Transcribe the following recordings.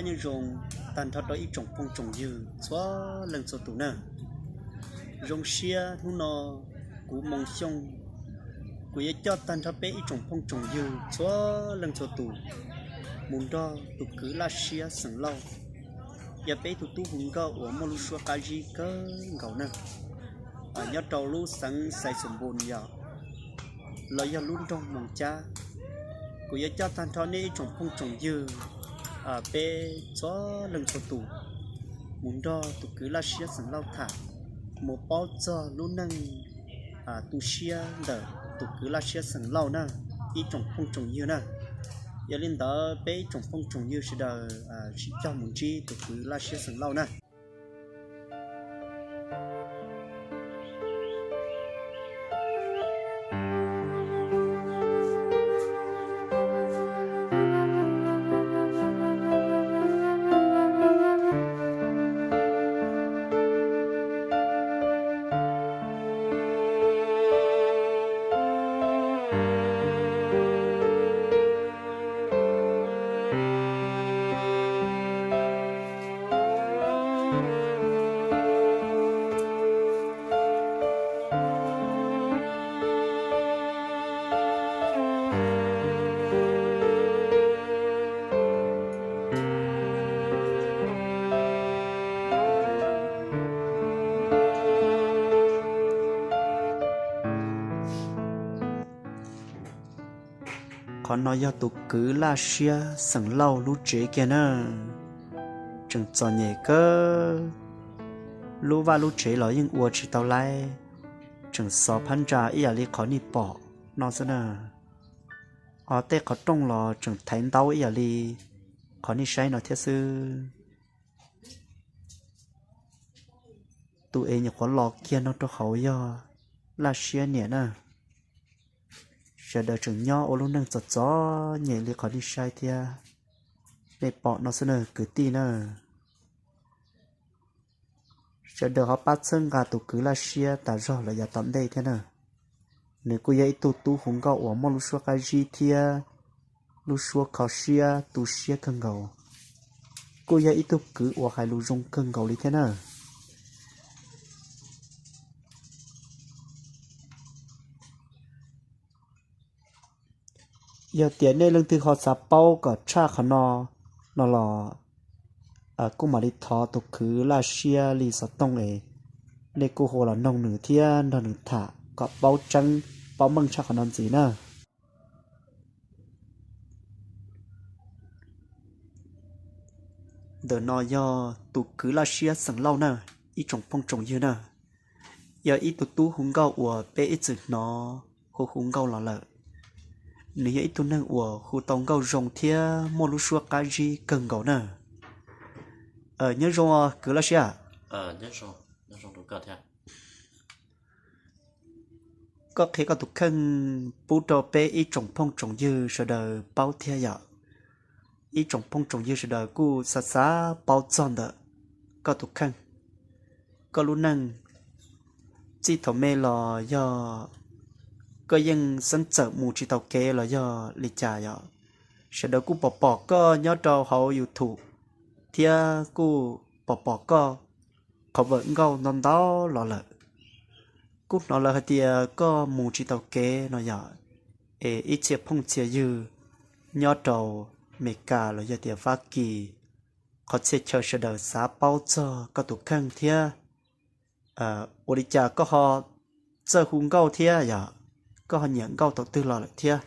Nyob zoo tag nrho rau ib tsoom phooj tsoom ywg txhua leej txhua tus na. Zoo siab hnub no kuv Moo Xyooj, kuv yuav coj tag nrho peb ib tsoom phooj tsoom ywg txhua leej txhua tus mus nrog tus kwv Laj Siab xeem Lauj, yog peb ib tug tub hu nkauj uas muaj lub suab qab zib kawg nkaus na, nyob rau lub xeev Xais Xoom Npus yom, los yog lub nroog Moos Cab. Kuv yuav coj tag nrho nej ib tsoom phooj tsoom ywg, peb txhua leej txhua tus mus nrog tus kwv Laj Siab xeem Lauj tham, mus paub txog lub neej tu siab ntawm tus kwv Laj Siab xeem Lauj na, ib tsoom phooj tsoom ywg na. Yog li ntawd peb ib tsoom phooj tsoom ywg sawv daws sim cog mus ntsib tus kwv Laj Siab xeem Lauj na. Qhov no yog tus kwv Laj Siab xeem Lauj lub tsev kiag na. Tseem txom nyem kawg, lub vaj lub tsev los yeej ua tsis tau laib, tseem xov phab ntsa ib yam li qhov nej pom no xwb na. Ho tej qhov rooj los tseem thaiv ntaub ib yam li qhov nej saib no thiab xwb. Tus es nyuam qhuav los kiag no rau hauv yog Laj Siab niam na. Sawv daws tseem nyob ua lub neej txom txom nyem li qhov nej saib thiab nej pom no xwb na kwv tij na. Sawv daws ho pab txhawb nqa tus kwv Laj Siab tas zog lawm yav tom ntej thiab na. Nws kuj yog ib tug tub hu nkauj uas muaj lub suab qab zib thiab lub suab kho siab tu siab kawg nkaus, kuj yog ib tug kwv uas hais lus zoo kawg nkaus li thiab na. Yog tias nej leej twg ho xav paub kom tshaj qhov no, no los kuj mam li thov tus kwv Laj Siab li xov tooj es nej kuj hu los noog nws thiab nrog nws tham kom paub tseeb paub meej tshaj qhov no ntxiv na. Ntawm no yog tus kwv Laj Siab xeem Lauj na, ib tsoom phooj tsoom ywg na. Yog ib tug tub hu nkauj uas peb ib txwm hnov hu hu nkauj los lawm. Nws yog ib tug neeg uas hu tau nkauj zoo thiab muaj lub suab qab zib kawg nkaus na. Nyob zoo kwv Laj Siab. Koj qhia koj tus kheej pub rau peb ib tsoom phooj tsoom ywg sawv daws paub thiab yom. Ib tsoom phooj tsoom ywg sawv daws kuj xav xav paub txog ntawm koj tus kheej, koj lub neej txij thaum me los yog koj yeej xeeb txawm mus tsis tau kev los yog li cas yom. Sawv daws kuj pom pom koj nyob rau hauv YouTube thiab kuj pom pom koj cover nkauj ntau ntau los lawm. Kuj hnov lawv hais tias koj mus tsis tau kev no yom, es ib txhia phooj txhia ywg nyob rau Meskas los yog tias Fab Kis, qhov txhia chaw sawv daws xav paub txog koj tus kheej thiab ua li cas koj ho txawj hu nkauj thiab yom, koj ho nyiam nkauj thaum twg los lawm thiab,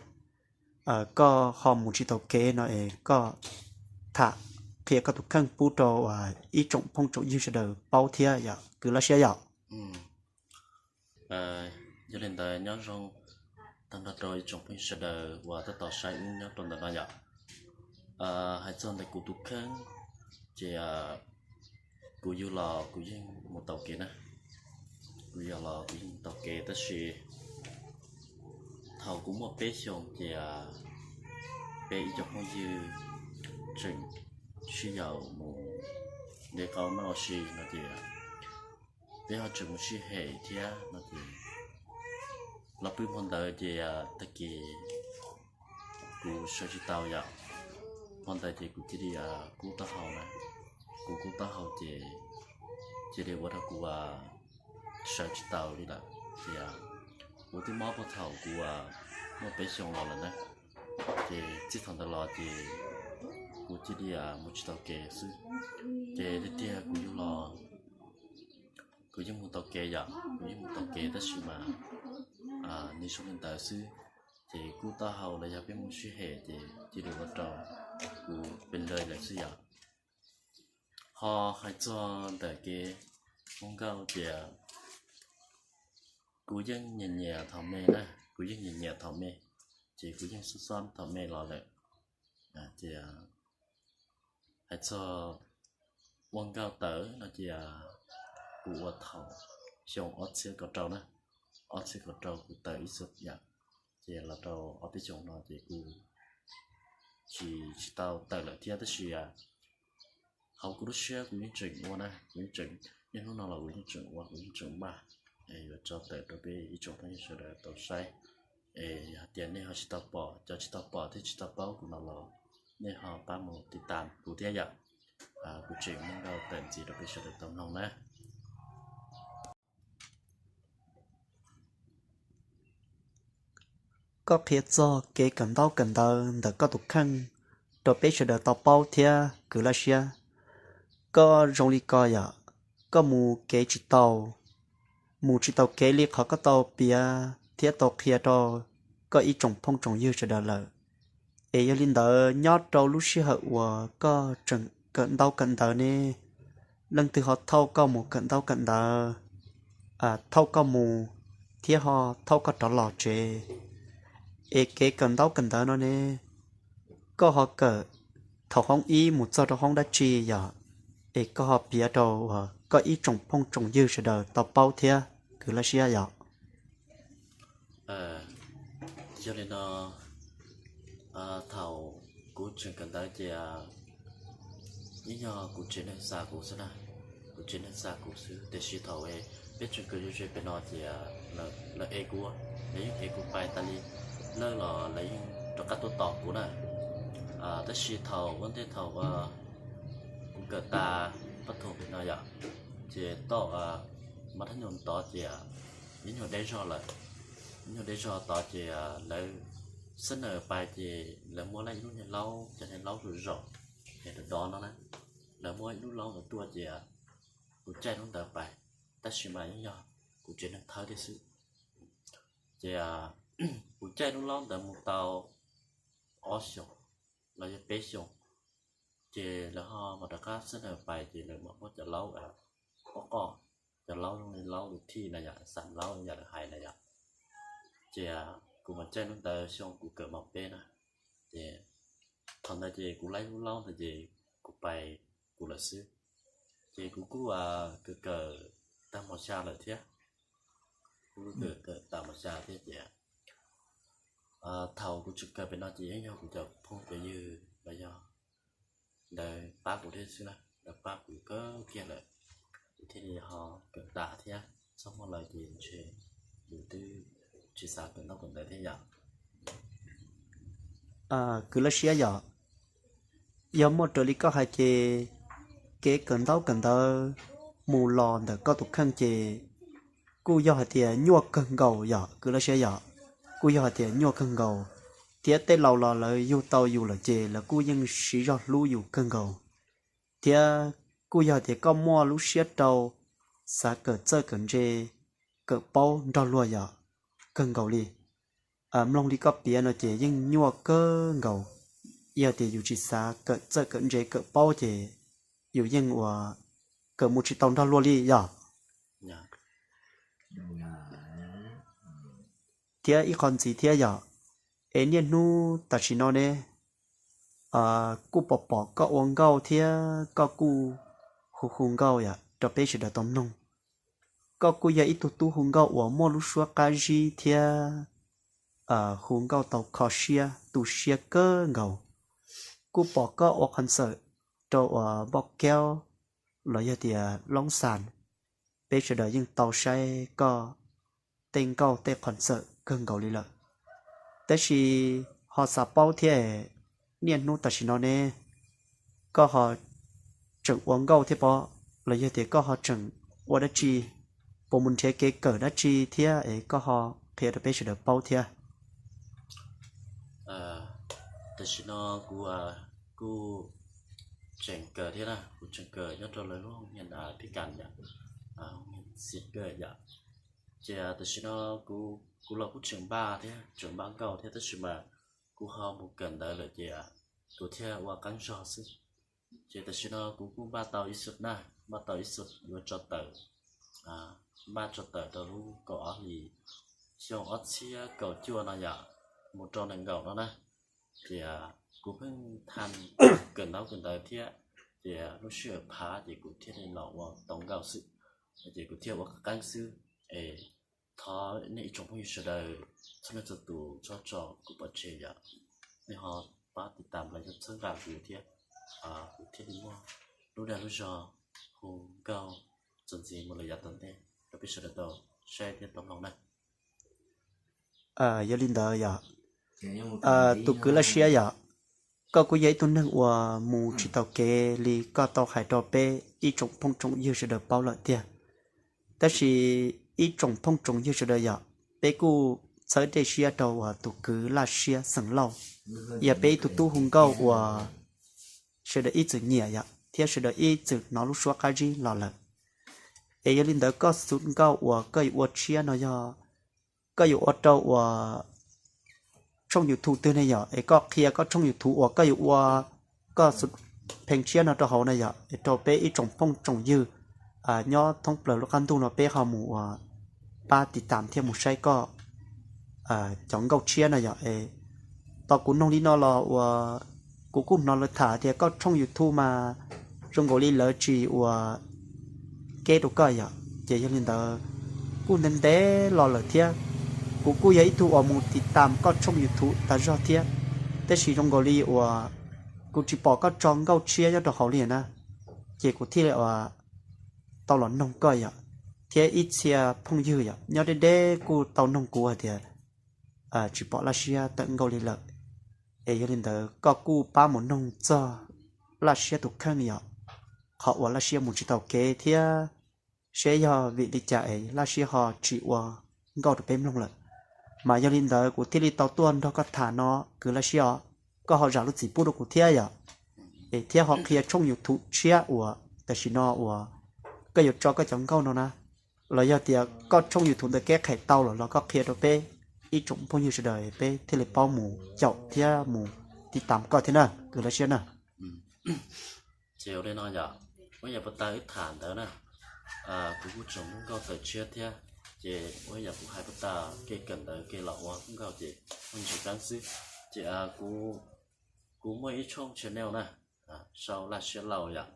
koj ho mus tsis tau kev no es koj tham qhia koj tus kheej pub rau ib tsoom phooj tsoom ywg sawv daws paub thiab yom kwv Laj Siab yom. Yog li ntawd nyob zoo tag nrho rau ib tsoom phooj ywg sawv daws uas tab tom saib wb nyob rau ntawm no yom. Hais txog ntawm kuv tus kheej ces kuv yug los kuv yeej mus tau kev na. Kuv yug los kuv yeej mus tau kev tab sis thaum kuv muaj peb xyoos ces peb ib co phooj ywg tseem sib yaum mus de qau noj si no ces peb ho tseem mus sib hem thiab no ces los pw hmo ntawd ces tag kis kuv sawv tsis tau yom. Ntawd ces kuv cia li kub taub hau na, kuv kub taub hau ces cia li ua rau kuv sawv tsis tau li lawm. Ces kuv twb mob puag thaum kuv muaj peb xyoos los lawm na, ces txij thaum ntawd los ces kuv cia li mus tsis tau kev xwb. Ces tiag tiag kuv yug los, kuv yeej mus tau kev yom, kuv yeej mus tau kev tab sis mas nws zoo li ntawd xwb. Ces kub taub hau los yog peb mus sib hem ces cia li ua rau kuv pes lawj lawm xwb yom. Ho hais txog ntawm kev ua nkauj ces kuv yeej nyiam nyiam thaum me na, kuv yeej nyiam nyiam thaum me, ces kuv yeej xob xob thaum me los lawm. Ces hais txog ua nkauj tawm no ces kuv ua thaum xyoo ob txhiab kaum rau na, ob txhiab kaum rau kuv tawm ib txhia yam, ces los rau ob peb xyoos no ces kuv tsis tsis tau tawm lawm thiab tab sis hauv kuv lub siab kuv yeej tseem ua na, kuv yeej tseem, niaj hnub no los kuv yeej tseem ua, kuv yeej tseem npaj yuav tso tawm rau peb ib tsoom phooj ywg sawv daws tau saib. Es yog hais tias nej ho tsis tau pom, cov tsis tau pom thiab tsis tau paub kuv no los nej ho pab mus tiv tas kuv thiab yom. Kuv tseem muab nkauj tawm ntxiv rau peb sawv daws tau mloog na. Koj qhia txog kev kawm ntaub kawm ntawv ntawm koj tus kheej rau peb sawv daws tau paub thiab kwv laj siab. Koj zoo li ko yom, koj mus kev tsis tau, mus tsis tau kev li qhov koj tau piav thiab tau qhia rau koj ib tsoom phooj tsoom ywg sawv daws lawm. Es yog li ntawd nyob rau lub sij hawm uas koj tseem kawm ntaub kawm ntawv ne, leej twg ho thauj koj mus kawm ntaub kawm ntawv, thauj koj mus thiab ho thauj koj rov los tsev? Es kev kawm ntaub kawm ntawv no ne, koj ho kawm thaum hoob ib mus txog rau hoob dab tsi yom? Es koj ho piav rau uas koj ib tsoom phooj tsoom ywg sawv daws tau paub thiab kwv laj siab yom. Yog li no, thaum kuv tseem kawm ntawv ces yeej yog kuv tsev neeg xa kuv xwb na, kuv tsev neeg xa kuv xwb. Tiam sis thaum peb tseem kawm ze ze pem no ces lawv ev kuv, lawv yeej ev kuv pais tas li, lawv los lawv yeej rov qab tuaj tos kuv na. Tab sis thaum ua ntej thaum kuv kawm tas pab thum pem no yom, ces toj mab thab nyuag tod ces ib nyuag deb zog lawm, ib nyuag deb zog tod ces lawv xab nawm pais ces lawv muab lawv ib lub niag laub, cov niag laub zom zom, niag dov dov no na, lawv muab ib lub laub ntawd tuaj ces kuv caij lub ntawd pais, tab sis mas yeej yog kuv tsev neeg thawb thiab xwb. Ces kuv caij lub laub ntawd mus tau ob xyoos los yog peb xyoos, ces lawv ho mam rov qab xab nawm pais ces lawv mam muab cov laub, ob qoj, cov laub zoo li laub lus thij na yom, xam laub yam lawv hais na yom. Ces kuv mam caij lub ntawd xyoo kuv kawm mos peb na, ces thaum ntawd ces kuv laib lub laub ntawd ces kuv pais kuv lawm xwb. Ces kuv kuj kawm kawm tag mos xya lawm thiab, kuv kawm kawm tag mos xya thiab ces thaum kuv tseem kawm pem no ces yeej yog kuv cov phooj cov ywg los yog lawv pab kuv thiab xwb na, lawv pab kuv kawg kiag lawm, kuv thiaj li ho kawm tas thiab. Txhob muaj lawv ces ntshe yus twb tsis xav kawm ntaub kawm ntawv thiab yom. Kwv laj siab yom, yog muaj raws li koj hais ces kev kawm ntaub kawm ntawv mus los ntawm koj tus kheej ces kuj yog hais tias nyuaj kawg nkaus yom, kwv laj siab yom, kuj yog hais tias nyuaj kawg nkaus, thiab tej laus los lawv yug tau yus lawm ces lawv kuj yeej siv zog hlub yus kawg nkaus, thiab kuj yog hais tias koj muaj lub siab rau xav kawm txawj kawm ntse, kawm paub nrog luag yom, kawg nkaus li. Mloog li koj piav no ces yeej nyuaj kawg nkaus, yog tias yus tsis xav kawm txawj kawm ntse kawm paub ces yus yeej ua kawm mus tsis tau nrog luag li yom. Thiab ib qho ntxiv thiab yom, es niaj hnub tam sim no ne, kuj pom pom koj ua nkauj thiab koj kuj hu hu nkauj yom rau peb sawv daws tau mloog. Koj kuj yog ib tug tub hu nkauj uas muaj lub suab qab zib thiab hu nkauj tau kho siab tu siab kawg nkaus. Kuj pom koj ua concert rau uas Npoj Kaub los yog tias Loob Xas, peb sawv daws yeej tau saib koj tej nkauj tej concert kawg nkaus li lawm. Tab sis ho xav paub thiab, niaj hnub tam sim no ne, koj ho tseem ua nkauj thiab pob, los yog tias koj ho tseem ua dab tsi, puas mus nrhiav kev kawm dab tsi thiab es koj ho qhia rau peb sawv daws paub thiab. Tam sim no kuv kuj tseem kawm thiab na, kuv tseem kawm nyob rau lawv lub hoo niam phib kas yom, hoo niam xi kawm yom. Ces tam sim no kuv los kuj tseem npaj thiab, tseem npaj nkauj thiab, tab sis mas kuv ho mus kawm ntawv lawm ces kuv thiaj ua qeeb zog xwb. Ces tam sim no kuv kuj npaj tau ib xu na, npaj tau ib xu yuav tso tawm, npaj tso tawm rau lub kaum ob hlis xyoo ob txhiab kaum cuaj no yom, mus rau nees nkaum no na. Ces kuv pheej tha kawm ntaub kawm ntawv thiab, ces lub sij hawm phav ces kuv thiaj li los ua tau nkauj xwb, ces kuv thiaj ua qeeb xwb. Es thov nej ib tsoom phooj ywg sawv daws txhua leej txhua tus txhob tso kuv pov tseg yom, nej ho pab tiv tam los yog txhawb nqa kuv thiab, kuv thiaj li muaj lub dag lub zog hu nkauj txuas ntxiv mus lawm yav tom ntej rau peb sawv daws tau saib thiab tau mloog na. Yog li ntawd yom, tus kwv Laj Siab yom, koj kuj yog ib tug neeg uas mus tsis taus kev li koj tau hais rau peb ib tsoom phooj tsoom ywg sawv daws paub lawm tiag. Tab sis ib tsoom phooj tsoom ywg sawv daws yom, peb kuj txhawb dej siab rau uas tus kwv Laj Siab xeem Lauj, yog peb ib tug tub hu nkauj uas sawv daws ib txwm nyiam yom, thiab sawv daws ib txwm hnov lub suab qab zib los lawm. Es yog li ntawd koj xu nkauj uas koj yuav ua tshiab no yog koj yuav ua rau uas tshooj YouTube twg ne yom, es koj qhia koj tshooj YouTube uas koj yuav ua koj xu pheej tshiab no rau hauv na yom, es rau peb ib tsoom phooj tsoom ywg nyob thoob plaws lub qab ntuj no peb ho mus uas pab tiv tam thiab mus saib koj cov nkauj tshiab no yom. Es tau kuv noog li no los uas kuv kuj hnov lawv tham tias koj tshooj YouTube mas zoo nkaus li lawv tsis ua kev rau koj yom. Ces yog li ntawd kuj ntev ntev los lawm thiab, kuv kuj yog ib tug uas mus tiv tam koj tshooj YouTube tas zog thiab, tab sis zoo nkaus li uas kuv tsis pom koj tso nkauj tshiab nyob rau hauv li na. Ces kuv thiaj li uas tau los noog koj yom, thiab ib txhia phooj ywg yom nyob deb deb kuj tau noog kuv hais tias tsis pom Laj Siab tawm nkauj li lawm. Es yog li ntawd koj kuj pab mus noog txog Laj Siab tus kheej yom, qhov uas Laj Siab mus tsis taus kev thiab seb yog vim li cas es Laj Siab ho tsis ua nkauj rau peb mloog lawm. Mas yog li ntawd kuv thiaj li tau tuaj nrog koj tham no kwv Laj Siab os, koj ho zam lub txim pub rau kuv thiab yom. Es thiab ho qhia tshooj YouTube tshiab uas tam sim no uas koj yuav tso koj cov nkauj no na, los yog tias koj tshooj YouTube ntawd kev qham tau lawm los koj qhia rau peb ib tsoom phooj ywg sawv daws peb thiaj li paub mus caum thiab mus tiv tam koj thiab na kwv Laj Siab na. Ces ua li no yom, ua yam puas tas wb tham ntawd na, kuv kuj tseem muaj nkauj tawm tshiab thiab, ces ua yam kuv hais puas tas kev kawm ntawv kev los ua nkauj ces muaj ntsis qeeb xwb. Ces kuv muaj ib tshooj channel na, sau Laj Siab Lauj yom,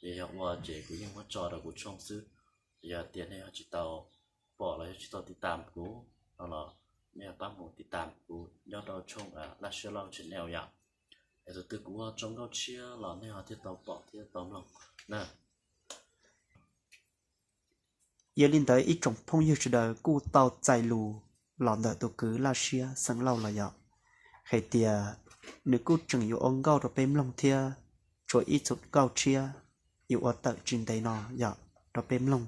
ces yog ua ces kuv yeej muab tso rau kuv tshooj xwb. Yog tias nej ho tsis tau pom los yog tsis tau tiv tam kuv no los nej ho pab mus tiv tam kuv nyob rau tshooj Laj Siab Lauj channel yom. Es tus twg kuv ua tso nkauj tshiab los nej ho thiaj tau pom thiab tau mloog na. Yog li ntawd ib tsoom phooj ywg sawv daws kuj tau txais lus los ntawm tus kwv Laj Siab xeem Lauj los yom, hais tias nws kuj tseem yuav ua nkauj rau peb mloog thiab, tshuav ib txhia nkauj tshiab yuav ua tawm tsis ntev no yom rau peb mloog.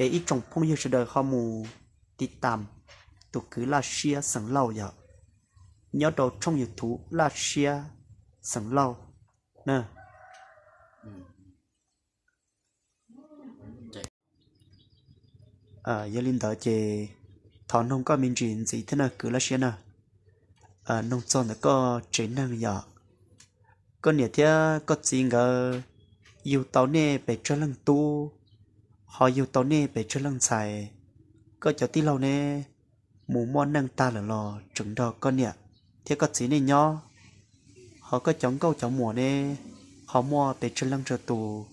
Es ib tsoom phooj ywg sawv daws ho mus tiv tam tus kwv Laj Siab xeem Lauj yom, nyob rau tshooj YouTube Laj Siab xeem Lauj na. Yog li ntawd ces thov noog koj me ntsis ntxiv thiab na kwv Laj Siab na. Noog txog ntawm koj tsev neeg yom, koj niam thiab koj txiv nkawd yug tau nej pes tsawg leej tub, ho yug tau nej pes tsawg leej ntxhais? Koj cov tij laug ne, mus muaj neej tag lawm los tseem nrog koj niam thiab koj txiv nej nyob? Ho koj cov nkauj cov muam ne, ho muaj pes tsawg leej tsawg tus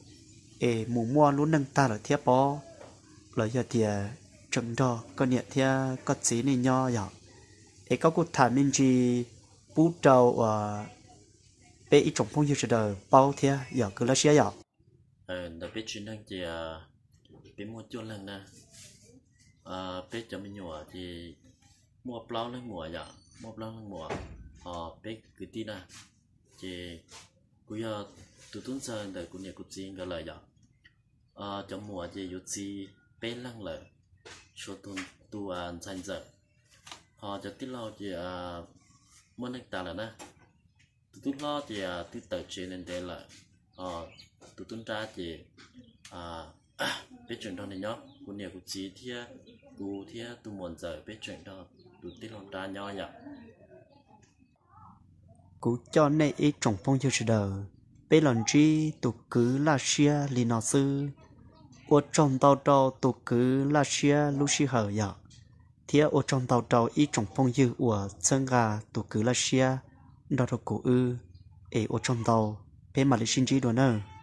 es mus muaj lub neej tag lawm thiab pob? Los yog tias tseem nrog koj niam thiab koj txiv nej nyob yom? Es koj kuj tham me ntsis pub rau uas peb ib tsoom phooj ywg sawv daws paub thiab yom kwv Laj Siab yom. Ntawm peb tsev neeg ces peb muaj cuaj leeg na. Peb cov me nyuam ces muaj plaub leeg muam yom, muaj plaub leeg muam, ho peb kwv tij na, ces Kuv yog tus tub ntxawg ntawm kuv niam kuv txiv nkawd lawm yom. Cov muam ces yuav txiv peb leeg lawm, tshuav tus ntxhais ntxawm, ho cov tij laug ces muaj neej tas lawm na. Tus tub hlob ces twb tawm tsev ntev ntev lawm, ho tus tub nrab ces peb tseem nrog nws nyob, kuv niam kuv txiv thiab kuv thiab tus muam ntxawm peb tseem nrog tus tij laug nrab nyob yom. Kuv coj nej ib tsoom phooj ywg sawv daws, peb los ntsib tus kwv Laj Siab li no xwb. Ua tsaug ntau rau tus kwv Laj Siab lub sij hawm yom, thiab ua tsaug ntau rau ib tsoom phooj ywg uas txhawb nqa tus kwv Laj Siab nrog rau kuv wb, es ua tsaug ntau, peb mam li sib ntsib dua nawb.